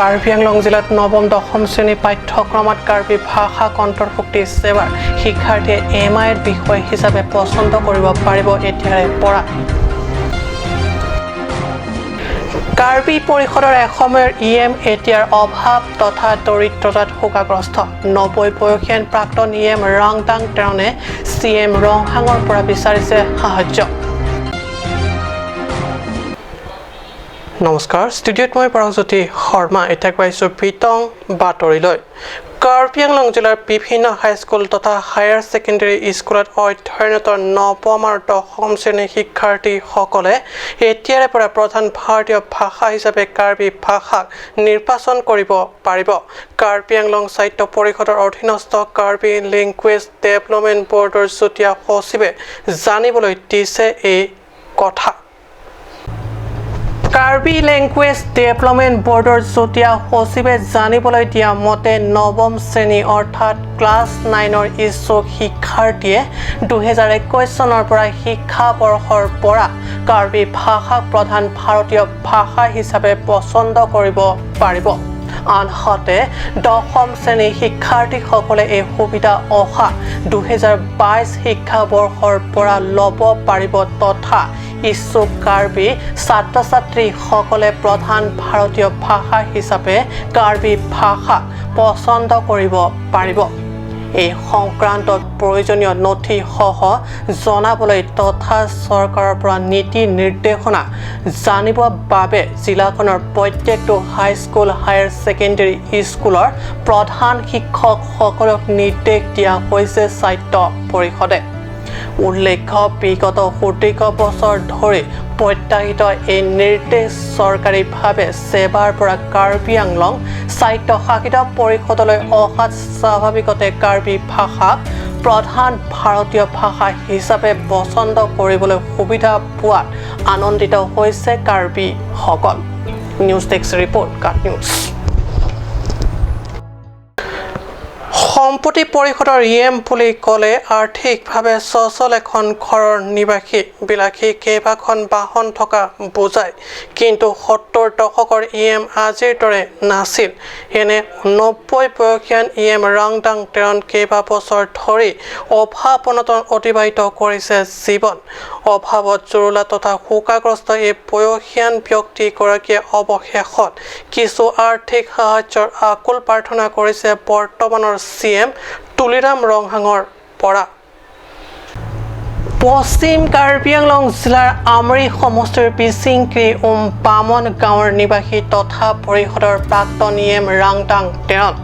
কাৰ্বি আংলং জিলাত নৱম দশম শ্ৰেণীৰ পাঠ্যক্ৰমত কাৰ্বি ভাষাক অন্তৰ্ভুক্তি। সেৱাৰ শিক্ষাৰ্থীয়ে এম আইৰ বিষয় হিচাপে পচন্দ কৰিব পাৰিব এতিয়াৰে পৰা। কাৰ্বি পৰিষদৰ এসময়ৰ ই এম এতিয়াৰ অভাৱ তথা দৰিদ্ৰতাত শোকাগ্ৰস্ত। 90 বয়সীয়ান প্ৰাক্তন ই এম ৰাংদাং টেৰণে চি এম ৰংহাঙৰ পৰা বিচাৰিছে সাহায্য। নমস্কাৰ, ষ্টুডিঅ'ত মই পৰমজ্যোতি শৰ্মা। এতিয়া পাইছোঁ বিতং বাতৰিলৈ। কাৰ্বি আংলং জিলাৰ বিভিন্ন হাইস্কুল তথা হায়াৰ ছেকেণ্ডেৰী স্কুলত অধ্যয়নৰত নৱম আৰু দশম শ্ৰেণীৰ শিক্ষাৰ্থীসকলে এতিয়াৰে পৰা প্ৰধান ভাৰতীয় ভাষা হিচাপে কাৰ্বি ভাষাক নিৰ্বাচন কৰিব পাৰিব। কাৰ্বি আংলং সাহিত্য পৰিষদৰ অধীনস্থ কাৰ্বি লেংগুৱেজ ডেভেলপমেণ্ট বৰ্ডৰ যুটীয়া সচিবে জানিবলৈ দিছে এই কথা। কাৰ্বি লেংগুৱেজ ডেভেলপমেণ্ট বৰ্ডৰ যুটীয়া সচিবে জানিবলৈ দিয়া মতে নৱম শ্ৰেণী অৰ্থাৎ ক্লাছ নাইনৰ ইচ্ছুক শিক্ষাৰ্থীয়ে 2021 চনৰ পৰা শিক্ষাবৰ্ষৰ পৰা কাৰ্বি ভাষাক প্ৰধান ভাৰতীয় ভাষা হিচাপে পচন্দ কৰিব পাৰিব। আনহাতে দশম শ্ৰেণীৰ শিক্ষাৰ্থীসকলে এই সুবিধা অহা 2022 শিক্ষাবৰ্ষৰ পৰা ল'ব পাৰিব তথা ইচ্ছুক কাৰ্বি ছাত্ৰ ছাত্ৰীসকলে প্ৰধান ভাৰতীয় ভাষা হিচাপে কাৰ্বি ভাষা পচন্দ কৰিব পাৰিব। এই সংক্ৰান্তত প্ৰয়োজনীয় নথিসহ জনাবলৈ তথা চৰকাৰৰ পৰা নীতি নিৰ্দেশনা জানিবৰ বাবে জিলাখনৰ প্ৰত্যেকটো হাইস্কুল, হায়াৰ ছেকেণ্ডেৰী স্কুলৰ প্ৰধান শিক্ষকসকলক নিৰ্দেশ দিয়া হৈছে স্বায়ত্ত পৰিষদে। উল্লেখ্য, বিগত সুদীৰ্ঘ বছৰ ধৰি প্ৰত্যাশিত এই নিৰ্দেশ চৰকাৰীভাৱে সেৱাৰ পৰা কাৰ্বি আংলং স্বায়ত্তশাসিত পৰিষদলৈ অহাত স্বাভাৱিকতে কাৰ্বি ভাষাক প্ৰধান ভাৰতীয় ভাষা হিচাপে পচন্দ কৰিবলৈ সুবিধা পোৱাত আনন্দিত হৈছে কাৰ্বিসকল। নিউজ ডেস্ক ৰিপৰ্ট, কাট নিউজ। সম্পত্তি পৰিষদৰ ই এম বুলি ক'লে আৰ্থিকভাৱে সচল এখন ঘৰৰ নিবাসী, বিলাসী কেইবাখন বাহন থকা বুজায়। কিন্তু 70 দশকৰ ই এম আজিৰ দৰে নাছিল। এনে 90 বয়সীয়ান ই এম ৰাংদাং টেৰণ কেইবা বছৰ ধৰি অভাৱ অনাটন অতিবাহিত কৰিছে জীৱন। অভাৱত জুৰুলা তথা শোকাগ্ৰস্ত এই বয়সীয়ান ব্যক্তিগৰাকীয়ে অৱশেষত কিছু আৰ্থিক সাহায্যৰ আকুল প্ৰাৰ্থনা কৰিছে বৰ্তমানৰ চি এম তুলিৰাম ৰংহাঙৰ পৰা। পশ্চিম কাৰ্বি আংলং জিলাৰ আমৰি সমষ্টিৰ পিচিংক্ৰি উম বামন গাঁৱৰ নিবাসী তথা পৰিষদৰ প্ৰাক্তন ই এম ৰাংদাং টেৰণ।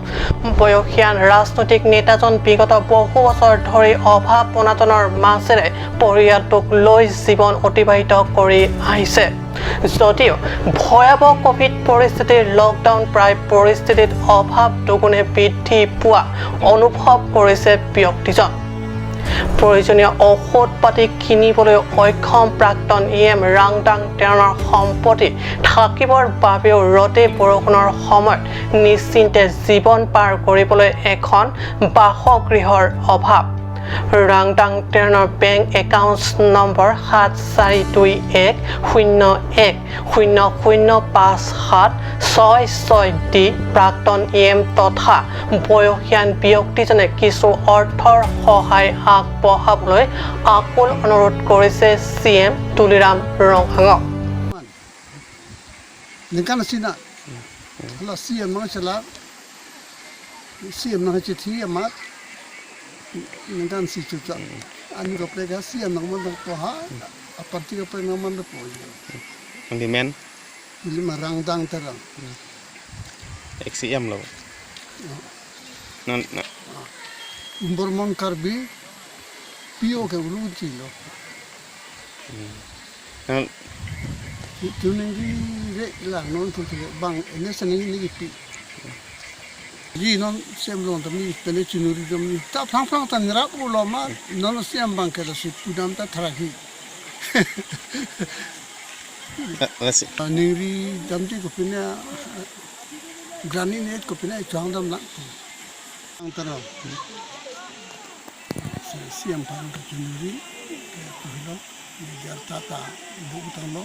বয়সীয়ান ৰাজনৈতিক নেতাজন বিগত বহু বছৰ ধৰি অভাৱ অনাটনৰ মাজেৰে পৰিয়ালটোক লৈ জীৱন অতিবাহিত কৰি আহিছে। যদিও ভয়াৱহ কভিড পৰিস্থিতিৰ লকডাউন প্ৰায় পৰিস্থিতিত অভাৱ দুগুণে বৃদ্ধি পোৱা অনুভৱ কৰিছে ব্যক্তিজন। প্ৰয়োজনীয় ঔষধ পাতি কিনিবলৈ অক্ষম প্ৰাক্তন ই এম ৰাংদাং টেৰণৰ সম্পত্তি থাকিবৰ বাবেও ৰ'দে বৰষুণৰ সময়ত নিশ্চিন্তে জীৱন পাৰ কৰিবলৈ এখন বাসগৃহৰ অভাৱ। ৰাংদাং টেৰণৰ বেংক একাউণ্ট নম্বৰ 7421 01 00 57 66 দি প্ৰাক্তন ই এম তথা বয়সীয়ান ব্যক্তিজনে কিছু অৰ্থৰ সহায় আগবঢ়াবলৈ আকুল অনুৰোধ কৰিছে চি এম তুলিৰাম ৰংহাঙক। Ningkan sina la CM nang chala CM nang chithi amat ningkan si chucha ani ko plega CM nang man ko ha aparti ko pe nang man po Ndimen lima rangdang terang XCM lo non Bormon Karbi PO ke ulu chilo non tuning re la non tu bang ene sene ni pi ji non sem lon tam ni pele chinuri dam ni ta phang phang tan ra u lo ma non sem bang ke si pudam ta thara hi ningri dam ti ko pina grani net ko pina chang dam la ang tara siam phang ka chinuri ke tu lo ni jar ta ta bu ta lo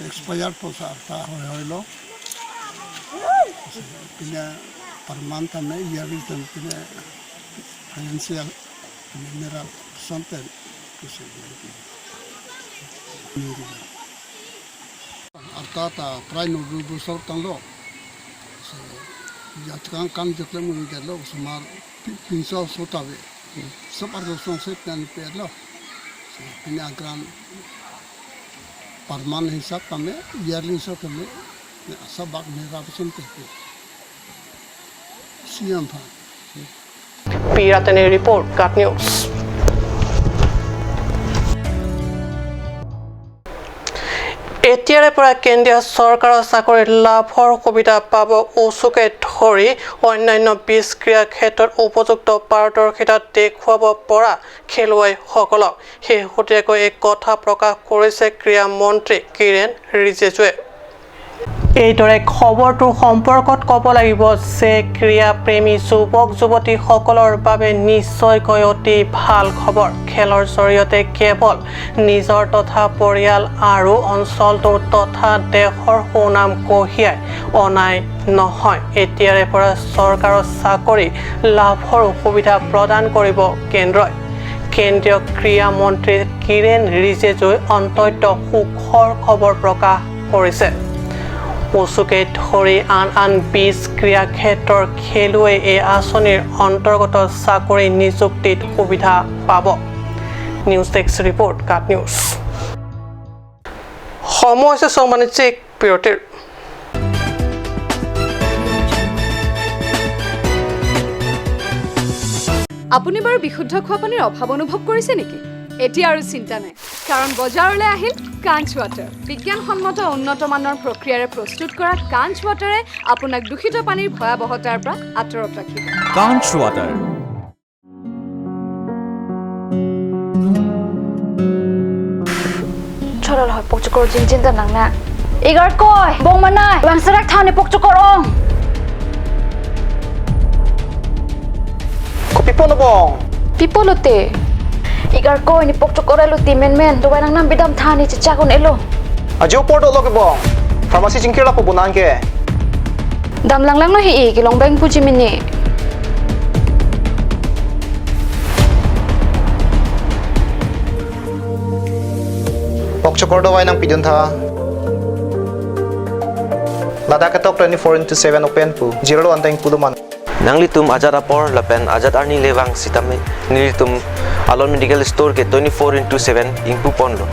expire po sa ta hoy hoy lo Pina per month tame yearly tame pina financial pina merap something kasi arta ta try no bu sor tang lo so yatkan kan jetle mu gelo sumar pinso so tabe sob ardo son se tan pe lo so pina gran per month hisab tame yearly hisab tame sab bak merap somte CM pha পিরাতেনের report, কাট news. এতিয়াৰে পৰা কেন্দ্ৰীয় চৰকাৰৰ চাকৰি লাভৰ সুবিধা পাব উচুকে ধৰি অন্যান্য বীজ ক্ৰীড়া ক্ষেত্ৰত উপযুক্ত পাৰদৰ্শিতা দেখুৱাব পৰা খেলুৱৈসকলক। শেহতীয়াকৈ এই কথা প্ৰকাশ কৰিছে ক্ৰীড়া মন্ত্ৰী কিৰেণ ৰিজিজুৱে। এইদৰে খবৰটোৰ সম্পৰ্কত ক'ব লাগিব যে ক্ৰীড়াপ্ৰেমী যুৱক যুৱতীসকলৰ বাবে নিশ্চয়কৈ অতি ভাল খবৰ। খেলৰ জৰিয়তে কেৱল নিজৰ তথা পৰিয়াল আৰু অঞ্চলটো তথা দেশৰ সুনাম কঢ়িয়াই অনাই নহয়, এতিয়াৰে পৰা চৰকাৰৰ চাকৰি লাভৰ সুবিধা প্ৰদান কৰিব কেন্দ্ৰই। কেন্দ্ৰীয় ক্ৰীড়া মন্ত্ৰী কিৰেণ ৰিজিজুৱে অত্যন্ত সুখৰ খবৰ প্ৰকাশ কৰিছে। উচুকে ধৰি আন আন বীজ ক্ৰীড়া ক্ষেত্ৰৰ খেলুৱৈ এই আঁচনিৰ অন্তৰ্গত চাকৰি নিযুক্তিত সুবিধা পাব। নিউজ ডেস্ক ৰিপৰ্ট, কাট নিউজ। সময় হৈছে বাণিজ্যিক বিৰতিৰ। আপুনি বাৰু বিশুদ্ধ খোৱা পানীৰ অভাৱ অনুভৱ কৰিছে নেকি? এতিয়া আৰু চিন্তা নাই, কাৰণ বজাৰলৈ আহিল কাঞ্চ ৱাটাৰ। বিজ্ঞানসন্মত উন্নত মানৰ প্ৰক্ৰিয়াৰে প্ৰস্তুত কৰা কাঞ্চ ৱাটাৰে আপোনাক দূষিত পানীৰ ভয়াৱহতাৰ পৰা আঁতৰত ৰাখিব। কাঞ্চ water. Chorol hoy pok chukor jin jin ta nang na. Igar koi bong manai bang sarak thane pok chukor ong. Ko pipolo bong. Pipolo te. Igar koi ni pok chukor elo ti men men do nang nam bidam thani chicha kon elo. Ajo porto log bong. Pharmacy jingkira po bunan ke. Dam lang lang no hi ki long bang puji mini. Pok chukor do nang pidun tha. Ladakh tok 24/7 open pu 0 anteng puluman. Nangli tum Azad apor lapen Azad arni lewang sitame nilitum Alon Medical Store ke 24/7 ingpu ponlo.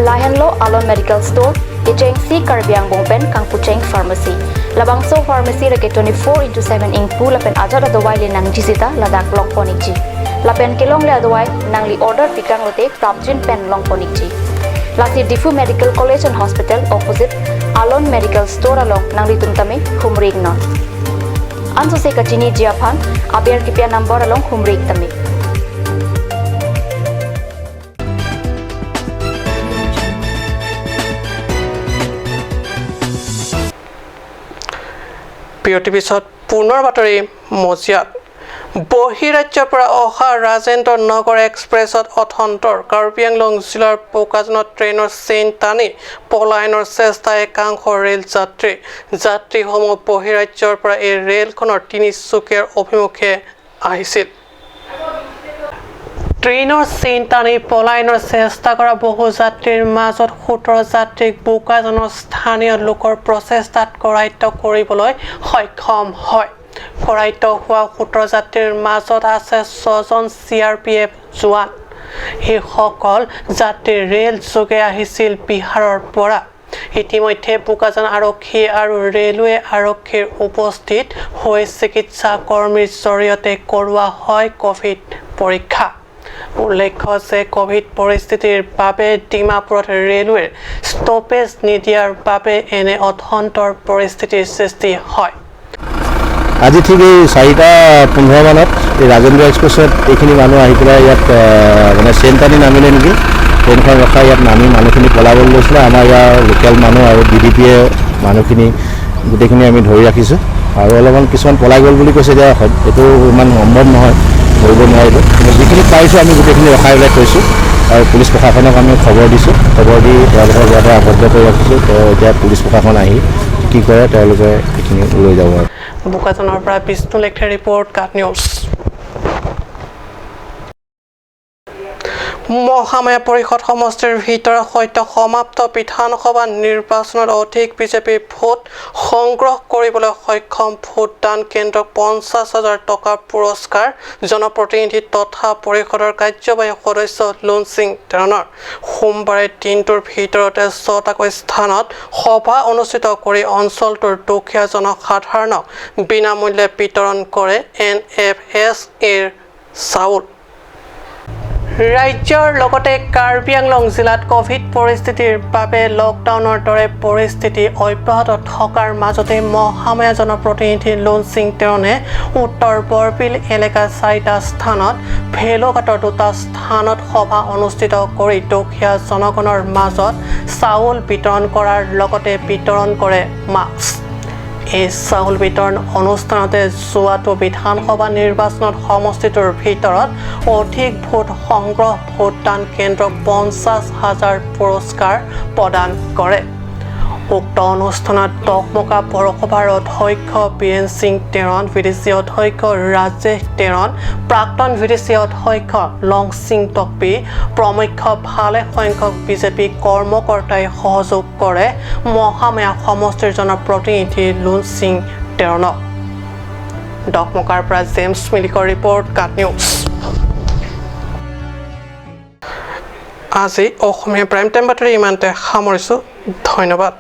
Lahenlo Alon Medical Store ke cheng si karbiang bongpen kangpucheng Pharmacy. Labangso Pharmacy rake 24/7 ingpu lapen Azad adawai le nangji sita Ladakh long ponikji. Lapen kelong le adawai nangli order pikang lote prapjin pen long ponikji. Lasi Difu Medical College and Hospital opposite Alon Medical Store along nangli tumtame humrig non. Anso se kachini jiaphan aber kipya number along humrig tame. বিৰতিৰ পিছত পুনৰ বাতৰি মজিয়াত। বহিৰাজ্যৰ পৰা অহা ৰাজেন্দ্ৰ নগৰ এক্সপ্ৰেছত অথন্তৰ। কাৰ্বি আংলং জিলাৰ বোকাজানত ট্ৰেইনৰ চেইন টানি পলায়নৰ চেষ্টা একাংশ ৰেল যাত্ৰী। যাত্ৰীসমূহ বহিৰাজ্যৰ পৰা এই ৰেলখনৰ তিনিচুকীয়াৰ অভিমুখে আহিছিল। ট্ৰেইনৰ চেইন টানি পলায়নৰ চেষ্টা কৰা বহু যাত্ৰীৰ মাজত 17 যাত্ৰীক বোকাজানৰ স্থানীয় লোকৰ প্ৰচেষ্টাত কৰায়ত্ব কৰিবলৈ সক্ষম হয়। কৰায়ত্ব হোৱা 17 যাত্ৰীৰ মাজত আছে 6জন CRPF জোৱান। সেইসকল যাত্ৰী ৰেল যোগে আহিছিল বিহাৰৰ পৰা। ইতিমধ্যে বোকাজান আৰক্ষী আৰু ৰেলৱে আৰক্ষীৰ উপস্থিত হৈ চিকিৎসা কৰ্মীৰ জৰিয়তে কৰোৱা হয় কভিড পৰীক্ষা। উল্লেখ্য যে কভিড পৰিস্থিতিৰ বাবে ডিমাপুৰত ৰেলৱেৰ ষ্টপেজ নিদিয়াৰ বাবে এনে অথন্তৰ পৰিস্থিতিৰ সৃষ্টি হয়। আজি ঠিক এই 4:15 মানত এই ৰাজেন্দ্ৰ এক্সপ্ৰেছত এইখিনি মানুহ আহি পেলাই ইয়াত মানে চেইন টানি নামিলে নেকি, ট্ৰেইনখন ৰখাই ইয়াত নামি মানুহখিনি পলাবলৈ লৈছিলে। আমাৰ ইয়াৰ লোকেল মানুহ আৰু বি ডি পিয়ে মানুহখিনি গোটেইখিনি আমি ধৰি ৰাখিছোঁ আৰু অলপমান কিছুমান পলাই গ'ল বুলি কৈছে। এতিয়া এইটো ইমান সম্ভৱ নহয়, ধৰিব নোৱাৰিলোঁ, কিন্তু যিখিনি পাৰিছোঁ আমি গোটেইখিনি ৰখাই পেলাই থৈছোঁ আৰু পুলিচ প্ৰশাসনক আমি খবৰ দিছোঁ। খবৰ দি তেওঁলোকৰ ইয়াতে আবদ্ধ কৰি ৰাখিছোঁ। তো এতিয়া পুলিচ প্ৰশাসন আহি কি কৰে তেওঁলোকে এইখিনি লৈ যাব আৰু। বোকাজানৰ পৰা বিষ্ণু লেখে ৰিপৰ্ট, কাট নিউজ। মহামায়া পৰিষদ সমষ্টিৰ ভিতৰত সদ্য সমাপ্ত বিধানসভা নিৰ্বাচনত অধিক বিজেপি ভোট সংগ্ৰহ কৰিবলৈ সক্ষম ভোটদান কেন্দ্ৰক 50,000 টকাৰ পুৰস্কাৰ জনপ্ৰতিনিধি তথা পৰিষদৰ কাৰ্যবাহী সদস্য লোন সিং তেৰণৰ। সোমবাৰে দিনটোৰ ভিতৰতে 6টাকৈ স্থানত সভা অনুষ্ঠিত কৰি অঞ্চলটোৰ দুখীয়া জনসাধাৰণক বিনামূল্যে বিতৰণ কৰে NFS এৰ চাউল। ৰাজ্যৰ লগতে কাৰ্বি আংলং জিলাত ক'ভিড পৰিস্থিতিৰ বাবে লকডাউনৰ দৰে পৰিস্থিতি অব্যাহত থকাৰ মাজতে মহামায়া জনপ্ৰতিনিধি লোন সিং তেৰণে উত্তৰ বৰবিল এলেকাৰ 4টা স্থানত, ভেলুঘাটৰ 2টা স্থানত সভা অনুষ্ঠিত কৰি দুখীয়া জনগণৰ মাজত চাউল বিতৰণ কৰাৰ লগতে বিতৰণ কৰে মাস্ক। এই চাউল বিতৰণ অনুষ্ঠানতে যোৱাটো বিধানসভা নিৰ্বাচনত সমষ্টিটোৰ ভিতৰত অধিক ভোট সংগ্ৰহ ভোটদান কেন্দ্ৰক 50,000 পুৰস্কাৰ প্ৰদান কৰে। উক্ত অনুষ্ঠানত ডকমকা পৌৰসভাৰ অধ্যক্ষ বীৰেণ সিং তেৰণ, VDC অধ্যক্ষ ৰাজেশ তেৰণ, প্ৰাক্তন VDC অধ্যক্ষ লং সিং টকপি প্ৰমুখ্য ভালে সংখ্যক বিজেপি কৰ্মকৰ্তাই সহযোগ কৰে মহামায়া সমষ্টিৰ জনপ্ৰতিনিধি লোন সিং তেৰণক। ডকমকাৰ পৰা জেমছ মিলিকৰ ৰিপৰ্ট, কাট নিউজ। আজি অসমীয়া প্ৰাইম টাইম বাতৰি ইমানতে সামৰিছোঁ। ধন্যবাদ।